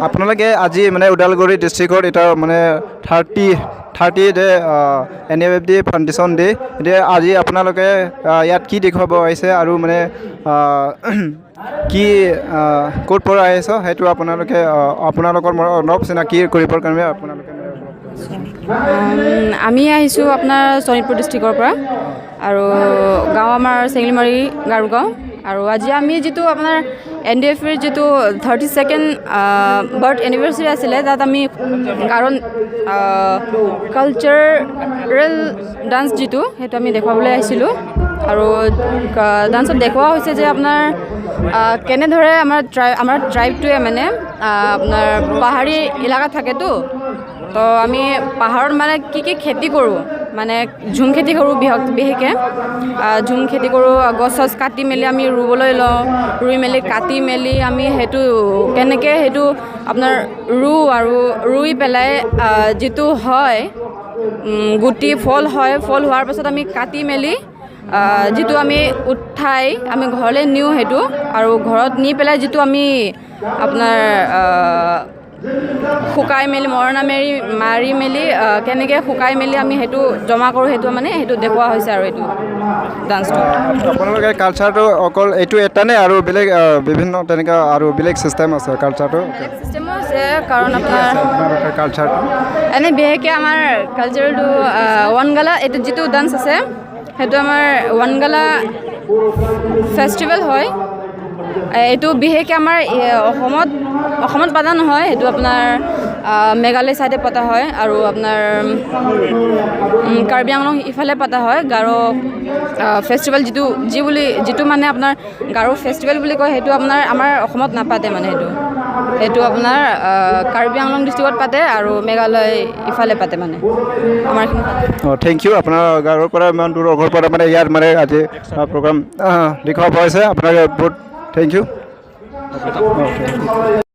আপোনালোকে আজি মানে ওদালগুৰি ডিষ্ট্ৰিক্টত এতিয়া মানে 30 day NDFB foundation day. এতিয়া আজি আপোনালোকে ইয়াত কি দেখুৱাব আহিছে আৰু মানে কি ক'ত পৰা আহিছে, সেইটো আপোনালোকে আপোনালোকৰ অলপ চিনাকি কৰিবৰ কাৰণে আপোনালোকে মানে অলপ আমি আহিছোঁ আপোনাৰ শোণিতপুৰ ডিষ্ট্ৰিক্টৰ পৰা আৰু গাঁও আমাৰ চেঙেলিমাৰী গাৰোগাঁও। আৰু আজি আমি যিটো আপোনাৰ এনডিএফবিৰ যিটো 32nd birth anniversary আছিলে, তাত আমি গাৰো কালচাৰেল ডান্স যিটো, সেইটো আমি দেখুৱাবলৈ আহিছিলোঁ। আৰু ডান্সত দেখুওৱা হৈছে যে আপোনাৰ কেনেদৰে আমাৰ ট্ৰাইবটোৱে মানে আপোনাৰ পাহাৰী এলেকাত থাকেতো, তো আমি পাহাৰত মানে কি কি খেতি কৰোঁ, মানে ঝুম খেতি কৰোঁ, বিশেষকৈ ঝুম খেতি কৰোঁ। গছ চছ কাটি মেলি আমি ৰুবলৈ লওঁ, ৰুই মেলি কাটি মেলি আমি সেইটো কেনেকৈ সেইটো আপোনাৰ ৰুওঁ আৰু ৰুই পেলাই যিটো হয় গুটি ফল হয়, ফল হোৱাৰ পাছত আমি কাটি মেলি যিটো আমি উঠাই আমি ঘৰলৈ নিওঁ সেইটো, আৰু ঘৰত নি পেলাই যিটো আমি আপোনাৰ শুকাই মেলি মৰণা মাৰি মাৰি মেলি কেনেকৈ শুকাই মেলি আমি সেইটো জমা কৰোঁ, সেইটো মানে সেইটো দেখুওৱা হৈছে আৰু এইটো ডান্সটো। আপোনালোকে কালচাৰটো অকল এইটো এটা নে আৰু বেলেগ বিভিন্ন তেনেকুৱা আৰু বেলেগ চিষ্টেম আছে কালচাৰটো? চিষ্টেমো আছে, কাৰণ আপোনাৰ আপোনালোকে কালচাৰটো এনেই বিশেষকৈ আমাৰ কালচাৰেলটো ওৱানগালা, এইটো যিটো ডান্স আছে, সেইটো আমাৰ ওৱানগালা ফেষ্টিভেল হয়। এইটো বিশেষকৈ আমাৰ অসমত পতা নহয়, সেইটো আপোনাৰ মেঘালয় ছাইডে পতা হয় আৰু আপোনাৰ কাৰ্বি আংলং ইফালে পতা হয়। গাৰো ফেষ্টিভেল যিটো যি বুলি যিটো মানে আপোনাৰ গাৰো ফেষ্টিভেল বুলি কয়, সেইটো আপোনাৰ আমাৰ অসমত নাপাতে, মানে সেইটো আপোনাৰ কাৰ্বি আংলং ডিষ্ট্ৰিক্টত পাতে আৰু মেঘালয় ইফালে পাতে, মানে আমাৰ এইখিনি পাতে। অঁ, thank U. আপোনাৰ গাঁৱৰ পৰা ইমান দূৰৰ ঘৰৰ পৰা মানে ইয়াত মানে আজি প্ৰগ্ৰাম দেখুৱাব হৈছে আপোনাক, বহুত thank U. Okay.